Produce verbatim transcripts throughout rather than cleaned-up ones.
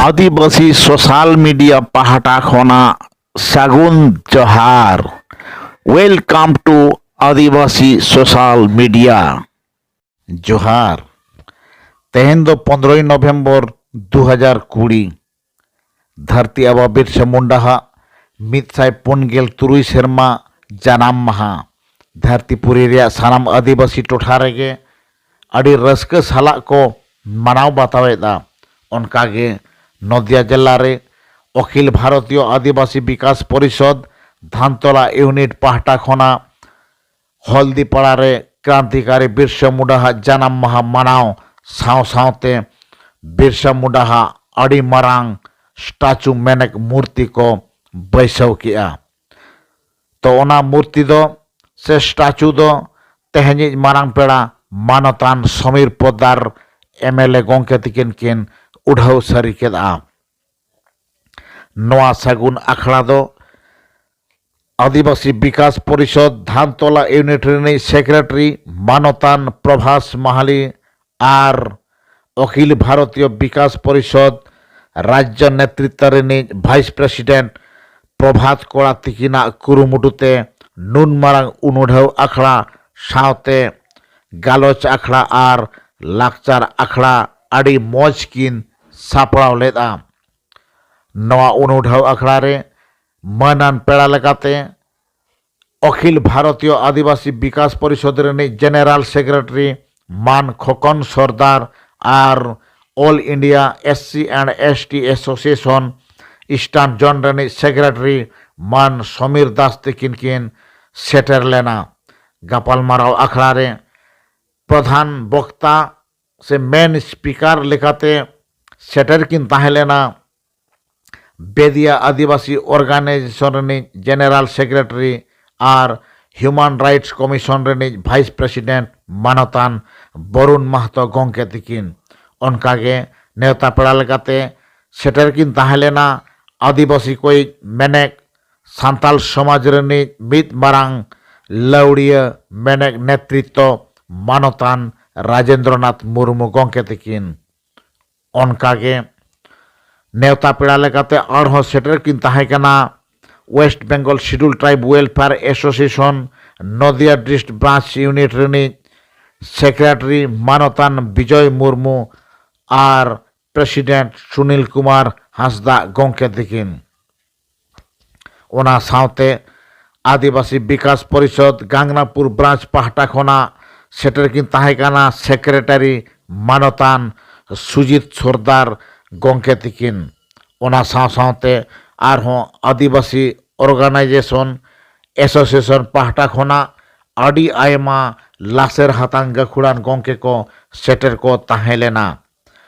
ᱟᱹᱫᱤᱵᱟᱹᱥᱤ social media ᱯᱟᱦᱴᱟ ᱠᱷᱚᱱᱟᱜ ᱥᱟᱹᱜᱩᱱ ᱡᱚᱦᱟᱨ᱾ Welcome to Adivasi social media. ᱡᱚᱦᱟᱨ᱾ ᱛᱮᱦᱮᱧ ᱫᱚ ᱯᱚᱱᱨᱚᱭ ᱱᱚᱵᱷᱮᱢᱵᱚᱨ ᱫᱩ ᱦᱟᱡᱟᱨ ᱠᱩᱲᱤ᱾ ᱫᱷᱟᱹᱨᱛᱤ ᱟᱵᱟ ᱵᱤᱨᱥᱟ ᱢᱩᱱᱰᱟ ᱦᱟᱜ ᱢᱤᱫ ᱥᱟᱭ ᱯᱩᱱ ᱜᱮᱞ ᱛᱩᱨᱩᱭ ᱥᱮᱨᱢᱟ ᱡᱟᱱᱟᱢ ᱢᱟᱦᱟ᱾ ᱫᱷᱟᱹᱨᱛᱤ ᱯᱩᱨᱤ ᱨᱮᱭᱟᱜ ᱥᱟᱱᱟᱢ ᱟᱹᱫᱤᱵᱟᱹᱥᱤ ᱴᱚᱴᱷᱟ ᱨᱮᱜᱮ ᱟᱹᱰᱤ ᱨᱟᱹᱥᱠᱟᱹ ᱥᱟᱞᱟᱜ ᱠᱚ ᱢᱟᱱᱟᱣ ᱵᱟᱛᱟᱣᱮᱫᱼᱟ᱾ ᱚᱱᱠᱟᱜᱮ ᱱᱚᱫᱤᱭᱟ ᱡᱮᱞᱟ ᱨᱮ ᱚᱠᱷᱤᱞ ᱵᱷᱟᱨᱚᱛᱤᱭᱚ ᱟᱹᱫᱤᱵᱟᱹᱥᱤ ᱵᱤᱠᱟᱥ ᱯᱚᱨᱤᱥᱚᱫᱽ ᱫᱷᱟᱱᱛᱚᱞᱟ ᱤᱭᱩᱱᱤᱴ ᱯᱟᱦᱴᱟ ᱠᱷᱚᱱᱟᱜ ᱦᱚᱞᱫᱤᱯᱟᱲᱟ ᱨᱮ ᱠᱨᱟᱱᱛᱤᱠᱟᱨᱤ ᱵᱤᱨᱥᱟ ᱢᱩᱱᱰᱟ ᱦᱟᱜ ᱡᱟᱱᱟᱢ ᱢᱟᱦᱟ ᱢᱟᱱᱟᱣ ᱥᱟᱶ ᱥᱟᱶᱛᱮ ᱵᱤᱨᱥᱟ ᱢᱩᱱᱰᱟ ᱦᱟᱜ ᱟᱹᱰᱤ ᱢᱟᱨᱟᱝ ᱥᱴᱟᱪᱩ ᱢᱮᱱᱮᱠ ᱢᱩᱨᱛᱤ ᱠᱚ ᱵᱟᱹᱭᱥᱟᱹᱣ ᱠᱮᱜᱼᱟ᱾ ᱛᱚ ᱚᱱᱟ ᱢᱩᱨᱛᱤ ᱫᱚ ᱥᱮ ᱥᱴᱟᱪᱩ ᱫᱚ ᱛᱮᱦᱮᱧᱤᱡ ᱢᱟᱨᱟᱝ ᱯᱮᱲᱟ ᱢᱟᱱᱚᱛᱟᱱ ᱥᱚᱢᱤᱨ ᱯᱚᱫᱟᱨ ᱮᱢ ᱮᱞ ᱮ ᱜᱚᱢᱠᱮ ᱛᱤᱠᱤᱱ ᱠᱤᱱ ᱩᱰᱷᱟᱹᱣ ᱥᱟᱹᱨᱤ ᱠᱮᱫᱼᱟ᱾ ᱱᱚᱣᱟ ᱥᱟᱹᱜᱩᱱ ᱟᱠᱷᱲᱟ ᱫᱚ ᱟᱹᱫᱤᱵᱟᱹᱥᱤ ᱵᱤᱠᱟᱥ ᱯᱚᱨᱤᱥᱚᱫᱽ ᱫᱷᱟᱱᱛᱚᱞᱟ ᱤᱭᱩᱱᱤᱴ ᱨᱤᱱᱤᱡ ᱥᱮᱠᱨᱮᱴᱟᱨᱤ ᱢᱟᱱᱚᱛᱟᱱ ᱯᱨᱚᱵᱷᱟᱥ ᱢᱟᱦᱟᱞᱤ ᱟᱨ ᱚᱠᱷᱤᱞ ᱵᱷᱟᱨᱚᱛᱤᱭᱚ ᱵᱤᱠᱟᱥ ᱯᱚᱨᱤᱥᱚᱫᱽ ᱨᱟᱡᱽᱡᱚ ᱱᱮᱛᱨᱤᱛᱵ ᱨᱤᱱᱤᱡ ᱵᱷᱟᱭᱤᱥ ᱯᱨᱮᱥᱤᱰᱮᱱᱴ ᱯᱨᱚᱵᱷᱟᱛ ᱠᱚᱲᱟ ᱛᱤᱠᱤᱱᱟᱜ ᱠᱩᱨᱩᱢᱩᱴᱩ ᱛᱮ ᱱᱩᱱ ᱢᱟᱨᱟᱝ ᱩᱱᱩᱰᱷᱟᱹᱣ ᱟᱠᱷᱲᱟ ᱥᱟᱶᱛᱮ ᱜᱟᱞᱚᱪ ᱟᱠᱷᱲᱟ ᱟᱨ ᱞᱟᱠᱪᱟᱨ ᱟᱠᱷᱲᱟ ᱟᱹᱰᱤ ᱢᱚᱡᱽ ᱠᱤᱱ ᱥᱟᱯᱲᱟᱣ ᱞᱮᱫᱼᱟ᱾ ᱱᱚᱣᱟ ᱩᱱᱩᱰᱷᱟᱹᱣ ᱟᱠᱷᱲᱟ ᱨᱮ ᱢᱟᱹᱱᱟᱱ ᱯᱮᱲᱟ ᱞᱮᱠᱟᱛᱮ ᱚᱠᱷᱤᱞ ᱵᱷᱟᱨᱚᱛᱤᱭᱚ ᱟᱹᱫᱤᱵᱟᱹᱥᱤ ᱵᱤᱠᱟᱥ ᱯᱚᱨᱤᱥᱚᱫᱽ ᱨᱤᱱᱤᱡ ᱡᱮᱱᱮᱨᱟᱞ ᱥᱮᱠᱨᱮᱴᱟᱨᱤ ᱢᱟᱱ ᱠᱷᱚᱠᱚᱱ ᱥᱚᱨᱫᱟᱨ ᱟᱨ All India S C and S T Association Eastern Zone ᱨᱤᱱᱤᱡ ᱥᱮᱠᱨᱮᱴᱟᱨᱤ ᱢᱟᱱ ᱥᱚᱢᱤᱨ ᱫᱟᱥ ᱛᱤᱠᱤᱱ ᱠᱤᱱ ᱥᱮᱴᱮᱨ ᱞᱮᱱᱟ᱾ ᱜᱟᱯᱟᱞᱢᱟᱨᱟᱣ ᱟᱠᱷᱲᱟ ᱨᱮ ᱯᱨᱚᱫᱷᱟᱱ ᱵᱚᱠᱛᱟ ᱥᱮ ᱢᱮᱱ ᱥᱯᱤᱠᱟᱨ ᱞᱮᱠᱟᱛᱮ ᱥᱮᱴᱮᱨ ᱠᱤᱱ ᱛᱟᱦᱮᱸ ᱞᱮᱱᱟ ᱵᱮᱫᱤᱭᱟ ᱟᱹᱫᱤᱵᱟᱹᱥᱤ ᱚᱨᱜᱟᱱᱟᱭᱡᱮᱥᱚᱱ ᱨᱤᱱᱤᱡ ᱡᱮᱱᱮᱨᱟᱞ ᱥᱮᱠᱨᱮᱴᱟᱨᱤ ᱟᱨ ᱦᱤᱭᱩᱢᱟᱱ ᱨᱟᱭᱤᱴᱥ ᱠᱚᱢᱤᱥᱚᱱ ᱨᱤᱱᱤᱡ ᱵᱷᱟᱭᱤᱥ ᱯᱨᱮᱥᱤᱰᱮᱱᱴ ᱢᱟᱱᱚᱛᱟᱱ ᱵᱚᱨᱩᱱ ᱢᱟᱦᱛᱚ ᱜᱚᱢᱠᱮ ᱛᱤᱠᱤᱱ᱾ ᱚᱱᱠᱟᱜᱮ ᱱᱮᱣᱛᱟ ᱯᱮᱲᱟ ᱞᱮᱠᱟᱛᱮ ᱥᱮᱴᱮᱨ ᱠᱤᱱ ᱛᱟᱦᱮᱸ ᱞᱮᱱᱟ ᱟᱹᱫᱤᱵᱟᱹᱥᱤ ᱠᱚᱭᱤᱡ ᱢᱮᱱᱮᱠ, ᱥᱟᱱᱛᱟᱞ ᱥᱚᱢᱟᱡᱽ ᱨᱤᱱᱤᱡ ᱢᱤᱫ ᱢᱟᱨᱟᱝ ᱞᱟᱹᱣᱲᱤᱭᱟᱹ ᱢᱮᱱᱮᱠ ᱱᱮᱛᱨᱤᱛᱵ ᱢᱟᱱᱚᱛᱟᱱ ᱨᱟᱡᱮᱱᱫᱨᱚᱱᱟᱛᱷ ᱢᱩᱨᱢᱩ ᱜᱚᱢᱠᱮ ᱛᱤᱠᱤᱱ᱾ ᱚᱱᱠᱟᱜᱮ ᱱᱮᱣᱛᱟ ᱯᱮᱲᱟ ᱞᱮᱠᱟᱛᱮ ᱟᱨᱦᱚᱸ ᱥᱮᱴᱮᱨ ᱠᱤᱱ ᱛᱟᱦᱮᱸ ᱠᱟᱱᱟ West Bengal Scheduled Tribe Welfare Association ᱱᱚᱫᱤᱭᱟ ᱰᱤᱥᱴᱨᱤᱠᱴ ᱵᱨᱟᱧᱪ ᱤᱭᱩᱱᱤᱴ ᱨᱤᱱᱤᱡ ᱥᱮᱠᱨᱮᱴᱟᱨᱤ ᱢᱟᱱᱚᱛᱟᱱ ᱵᱤᱡᱚᱭ ᱢᱩᱨᱢᱩ ᱟᱨ ᱯᱨᱮᱥᱤᱰᱮᱱᱴ ᱥᱩᱱᱤᱞ ᱠᱩᱢᱟᱨ ᱦᱟᱸᱥᱫᱟ ᱜᱚᱢᱠᱮ ᱛᱤᱠᱤᱱ᱾ ᱚᱱᱟ ᱥᱟᱶᱛᱮ ᱟᱹᱫᱤᱵᱟᱹᱥᱤ ᱵᱤᱠᱟᱥ ᱯᱚᱨᱤᱥᱚᱫᱽ ᱜᱟᱝᱜᱽᱱᱟᱯᱩᱨ ᱵᱨᱟᱧᱪ ᱯᱟᱦᱴᱟ ᱠᱷᱚᱱᱟᱜ ᱥᱮᱴᱮᱨ ᱠᱤᱱ ᱛᱟᱦᱮᱸ ᱠᱟᱱᱟ ᱥᱮᱠᱨᱮᱴᱟᱨᱤ ᱢᱟᱱᱚᱛᱟᱱ ᱥᱩᱡᱤᱛ ᱥᱚᱨᱫᱟᱨ ᱜᱚᱢᱠᱮ ᱛᱤᱠᱤᱱ᱾ ᱚᱱᱟ ᱥᱟᱶ ᱥᱟᱶᱛᱮ ᱟᱨᱦᱚᱸ ᱟᱹᱫᱤᱵᱟᱹᱥᱤ ᱚᱨᱜᱟᱱᱟᱭᱡᱮᱥᱚᱱ ᱮᱥᱳᱥᱤᱭᱮᱥᱚᱱ ᱯᱟᱦᱴᱟ ᱠᱷᱚᱱᱟᱜ ᱟᱹᱰᱤ ᱟᱭᱢᱟ ᱞᱟᱥᱮᱨ ᱦᱟᱛᱟᱝ ᱜᱟᱹᱠᱷᱩᱲᱟᱱ ᱜᱚᱢᱠᱮ ᱠᱚ ᱥᱮᱴᱮᱨ ᱠᱚ ᱛᱟᱦᱮᱸ ᱞᱮᱱᱟ᱾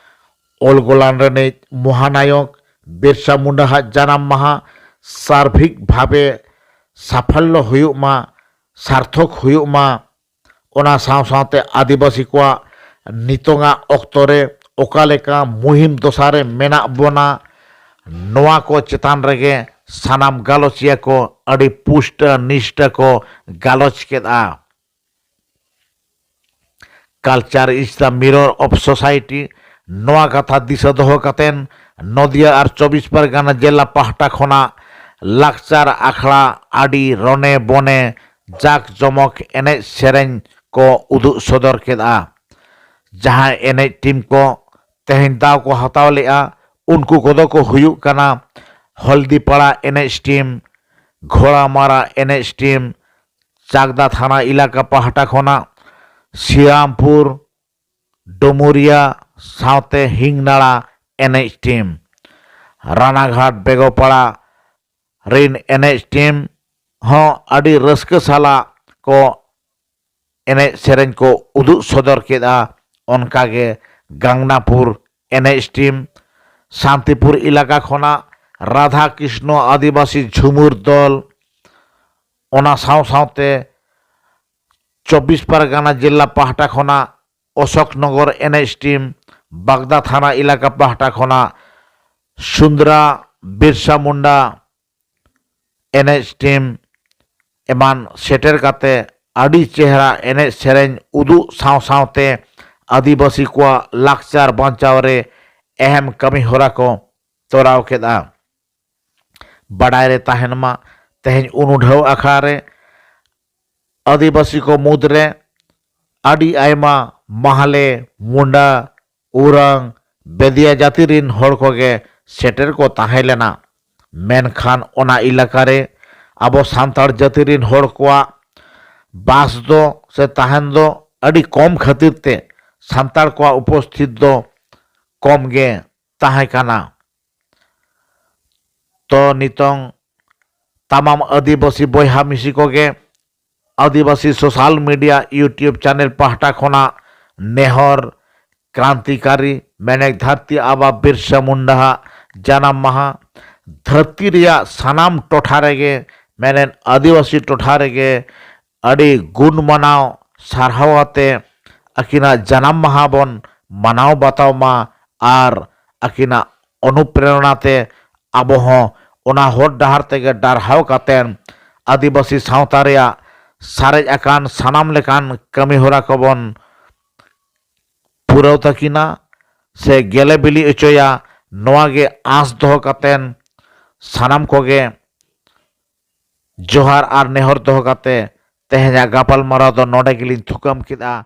ᱚᱞ ᱜᱚᱞᱟᱱ ᱨᱤᱱᱤᱡ ᱢᱚᱦᱟᱱᱟᱭᱚᱠ ᱵᱤᱨᱥᱟ ᱢᱩᱱᱰᱟ ᱦᱟᱜ ᱡᱟᱱᱟᱢ ᱢᱟᱦᱟ ᱥᱟᱨᱵᱷᱤᱠ ᱵᱷᱟᱵᱮ ᱥᱟᱯᱷᱟᱞᱞᱚ ᱦᱩᱭᱩᱜ ᱢᱟ, ᱥᱟᱨᱛᱷᱚᱠ ᱦᱩᱭᱩᱜ ᱢᱟ᱾ ᱚᱱᱟ ᱥᱟᱶ ᱥᱟᱶᱛᱮ ᱟᱹᱫᱤᱵᱟᱹᱥᱤ ᱠᱚᱣᱟᱜ ᱱᱤᱛᱚᱝᱟᱜ ᱚᱠᱛᱚ ᱨᱮ ᱚᱠᱟ ᱞᱮᱠᱟ ᱢᱩᱦᱤᱢ ᱫᱚᱥᱟ ᱨᱮ ᱢᱮᱱᱟᱜ ᱵᱚᱱᱟ, ᱱᱚᱣᱟ ᱠᱚ ᱪᱮᱛᱟᱱ ᱨᱮᱜᱮ ᱥᱟᱱᱟᱢ ᱜᱟᱞᱚᱪᱤᱭᱟᱹ ᱠᱚ ᱟᱹᱰᱤ ᱯᱩᱥᱴᱟᱹ ᱱᱤᱥᱴᱟᱹ ᱠᱚ ᱜᱟᱞᱚᱪ ᱠᱮᱫᱼᱟ᱾ Culture is the mirror of society. ᱱᱚᱣᱟ ᱠᱟᱛᱷᱟ ᱫᱤᱥᱟᱹ ᱫᱚᱦᱚ ᱠᱟᱛᱮᱱ ᱱᱚᱫᱤᱭᱟ ᱟᱨ ᱪᱚᱵᱵᱤᱥ ᱯᱟᱨᱜᱟᱱᱟ ᱡᱮᱞᱟ ᱯᱟᱦᱴᱟ ᱠᱷᱚᱱᱟᱜ ᱞᱟᱠᱪᱟᱨ ᱟᱠᱷᱲᱟ ᱟᱹᱰᱤ ᱨᱚᱱᱮ ᱵᱚᱱᱮ ᱡᱟᱠ ᱡᱚᱢᱚᱠ ᱮᱱᱮᱡ ᱥᱮᱨᱮᱧ ᱠᱚ ᱩᱫᱩᱜ ᱥᱚᱫᱚᱨ ᱠᱮᱫᱼᱟ᱾ ᱡᱟᱦᱟᱸᱭ ᱮᱱᱮᱡ ᱴᱤᱢ ᱠᱚ ᱛᱮᱦᱮᱧ ᱫᱟᱣ ᱠᱚ ᱦᱟᱛᱟᱣ ᱞᱮᱫᱼᱟ, ᱩᱱᱠᱩ ᱠᱚᱫᱚ ᱠᱚ ᱦᱩᱭᱩᱜ ᱠᱟᱱᱟ ᱦᱚᱞᱫᱤᱯᱟᱲᱟ ᱮᱱᱮᱡ ᱴᱤᱢ, ᱜᱷᱳᱲᱟᱢᱟᱨᱟ ᱮᱱᱮᱡ ᱴᱤᱢ, ᱪᱟᱠᱫᱟ ᱛᱷᱟᱱᱟ ᱮᱞᱟᱠᱟ ᱯᱟᱦᱴᱟ ᱠᱷᱚᱱᱟᱜ ᱥᱤᱨᱟᱢᱯᱩᱨ, ᱰᱩᱢᱩᱨᱤᱭᱟ ᱥᱟᱶᱛᱮ ᱦᱤᱝᱱᱟᱲᱟ ᱮᱱᱮᱡ ᱴᱤᱢ᱾ ᱨᱟᱱᱟᱜᱷᱟᱴ ᱵᱮᱜᱚᱯᱟᱲᱟ ᱨᱤᱱ ᱮᱱᱮᱡ ᱴᱤᱢ ᱦᱚᱸ ᱟᱹᱰᱤ ᱨᱟᱹᱥᱠᱟᱹ ᱥᱟᱞᱟᱜ ᱠᱚ ᱮᱱᱮᱡ ᱥᱮᱨᱮᱧ ᱠᱚ ᱩᱫᱩᱜ ᱥᱚᱫᱚᱨ ᱠᱮᱫᱼᱟ᱾ ᱚᱱᱠᱟᱜᱮ ᱜᱟᱝᱱᱟᱯᱩᱨ ᱮᱱᱮᱡ ᱴᱤᱢ, ᱥᱟᱱᱛᱤᱯᱩᱨ ᱮᱞᱟᱠᱟ ᱠᱷᱚᱱᱟᱜ ᱨᱟᱫᱷᱟ ᱠᱨᱤᱥᱱᱚ ᱟᱹᱫᱤᱵᱟᱹᱥᱤ ᱡᱷᱩᱢᱩᱨ ᱫᱚᱞ, ᱚᱱᱟ ᱥᱟᱶ ᱥᱟᱶᱛᱮ ᱪᱚᱵᱵᱤᱥ ᱯᱟᱨᱜᱟᱱᱟ ᱡᱮᱞᱟ ᱯᱟᱦᱴᱟ ᱠᱷᱚᱱᱟᱜ ᱚᱥᱳᱠ ᱱᱚᱜᱚᱨ ᱮᱱᱮᱡ ᱴᱤᱢ, ᱵᱟᱜᱽᱫᱟ ᱛᱷᱟᱱᱟ ᱮᱞᱟᱠᱟ ᱯᱟᱦᱴᱟ ᱠᱷᱚᱱᱟᱜ ᱥᱩᱱᱫᱨᱟ ᱵᱤᱨᱥᱟ ᱢᱩᱱᱰᱟ ᱮᱱᱮᱡ ᱴᱤᱢ ᱮᱢᱟᱱ ᱥᱮᱴᱮᱨ ᱠᱟᱛᱮ ᱟᱹᱰᱤ ᱪᱮᱦᱨᱟ ᱮᱱᱮᱡ ᱥᱮᱨᱮᱧ ᱩᱫᱩᱜ ᱥᱟᱶ ᱥᱟᱶᱛᱮ ᱟᱹᱫᱤᱵᱟᱹᱥᱤ ᱠᱚᱣᱟᱜ ᱞᱟᱠᱪᱟᱨ ᱵᱟᱧᱪᱟᱣ ᱨᱮ ᱮᱦᱮᱢ ᱠᱟᱹᱢᱤ ᱦᱚᱨᱟ ᱠᱚ ᱛᱚᱨᱟᱣ ᱠᱮᱫᱼᱟ᱾ ᱵᱟᱰᱟᱭ ᱨᱮ ᱛᱟᱦᱮᱱ ᱢᱟ, ᱛᱮᱦᱮᱧ ᱩᱱᱩᱰᱷᱟᱹᱣ ᱟᱠᱷᱲᱟ ᱨᱮ ᱟᱹᱫᱤᱵᱟᱹᱥᱤ ᱠᱚ ᱢᱩᱫᱽᱨᱮ ᱟᱹᱰᱤ ᱟᱭᱢᱟ ᱢᱟᱦᱞᱮ, ᱢᱩᱱᱰᱟ, ᱳᱨᱟᱝ, ᱵᱮᱫᱤᱭᱟ ᱡᱟᱹᱛᱤ ᱨᱤᱱ ᱦᱚᱲ ᱠᱚᱜᱮ ᱥᱮᱴᱮᱨ ᱠᱚ ᱛᱟᱦᱮᱸ ᱞᱮᱱᱟ᱾ ᱢᱮᱱᱠᱷᱟᱱ ᱚᱱᱟ ᱮᱞᱟᱠᱟ ᱨᱮ ᱟᱵᱚ ᱥᱟᱱᱛᱟᱲ ᱡᱟᱹᱛᱤ ᱨᱤᱱ ᱦᱚᱲ ᱠᱚᱣᱟᱜ ᱵᱟᱥ ᱫᱚ ᱥᱮ ᱛᱟᱦᱮᱱ ᱫᱚ ᱟᱹᱰᱤ ᱠᱚᱢ ᱠᱷᱟᱹᱛᱤᱨ ᱛᱮ ᱥᱟᱱᱛᱟᱲ ᱠᱚᱣᱟᱜ ᱩᱯᱚᱥᱛᱷᱤᱛ ᱫᱚ ᱠᱚᱢ ᱜᱮ ᱛᱟᱦᱮᱸ ᱠᱟᱱᱟ᱾ ᱛᱚ ᱱᱤᱛᱚᱝ ᱛᱟᱢᱟᱢ ᱟᱹᱫᱤᱵᱟᱹᱥᱤ ᱵᱚᱭᱦᱟ ᱢᱤᱥᱤ ᱠᱚᱜᱮ ᱟᱹᱫᱤᱵᱟᱹᱥᱤ social media YouTube channel ᱯᱟᱦᱴᱟ ᱠᱷᱚᱱᱟᱜ ᱱᱮᱦᱚᱨ, ᱠᱨᱟᱱᱛᱤᱠᱟᱨᱤ ᱢᱮᱱᱮᱠ ᱫᱷᱟᱹᱨᱛᱤ ᱟᱵᱟ ᱵᱤᱨᱥᱟ ᱢᱩᱱᱰᱟᱣᱟᱜ ᱡᱟᱱᱟᱢ ᱢᱟᱦᱟ, ᱫᱷᱟᱹᱨᱛᱤ ᱨᱮᱭᱟᱜ ᱥᱟᱱᱟᱢ ᱴᱚᱴᱷᱟ ᱨᱮᱜᱮ ᱢᱮᱱᱮᱫ ᱟᱹᱫᱤᱵᱟᱹᱥᱤ ᱴᱚᱴᱷᱟ ᱨᱮᱜᱮ ᱟᱹᱰᱤ ᱜᱩᱱ ᱢᱟᱱᱟᱣ ᱥᱟᱨᱦᱟᱣ ᱟᱛᱮ ᱟᱹᱠᱤᱱᱟᱜ ᱡᱟᱱᱟᱢ ᱢᱟᱦᱟ ᱵᱚᱱ ᱢᱟᱱᱟᱣ ᱵᱟᱛᱟᱣ ᱢᱟ ᱟᱨ ᱟᱹᱠᱤᱱᱟᱜ ᱚᱱᱩᱯᱨᱮᱨᱚᱱᱟ ᱛᱮ ᱟᱵᱚ ᱦᱚᱸ ᱚᱱᱟ ᱦᱚᱨ ᱰᱟᱦᱟᱨ ᱛᱮᱜᱮ ᱰᱟᱨᱦᱟᱣ ᱠᱟᱛᱮᱱ ᱟᱹᱫᱤᱵᱟᱹᱥᱤ ᱥᱟᱶᱛᱟ ᱨᱮᱭᱟᱜ ᱥᱟᱨᱮᱡ ᱟᱠᱟᱱ ᱥᱟᱱᱟᱢ ᱞᱮᱠᱟᱱ ᱠᱟᱹᱢᱤ ᱦᱚᱨᱟ ᱠᱚᱵᱚᱱ ᱯᱩᱨᱟᱹᱣ ᱛᱟᱹᱠᱤᱱᱟ ᱥᱮ ᱜᱮᱞᱮ ᱵᱤᱞᱤ ᱚᱪᱚᱭᱟ, ᱱᱚᱣᱟ ᱜᱮ ᱟᱸᱥ ᱫᱚᱦᱚ ᱠᱟᱛᱮᱱ ᱥᱟᱱᱟᱢ ᱠᱚᱜᱮ ᱡᱚᱦᱟᱨ ᱟᱨ ᱱᱮᱦᱚᱨ ᱫᱚᱦᱚ ᱠᱟᱛᱮ ᱛᱮᱦᱮᱧᱟᱜ ᱜᱟᱯᱟᱞᱢᱟᱨᱟᱣ ᱫᱚ ᱱᱚᱰᱮ ᱜᱮᱞᱤᱧ ᱛᱷᱩᱠᱟᱹᱢ ᱠᱮᱫᱼᱟ᱾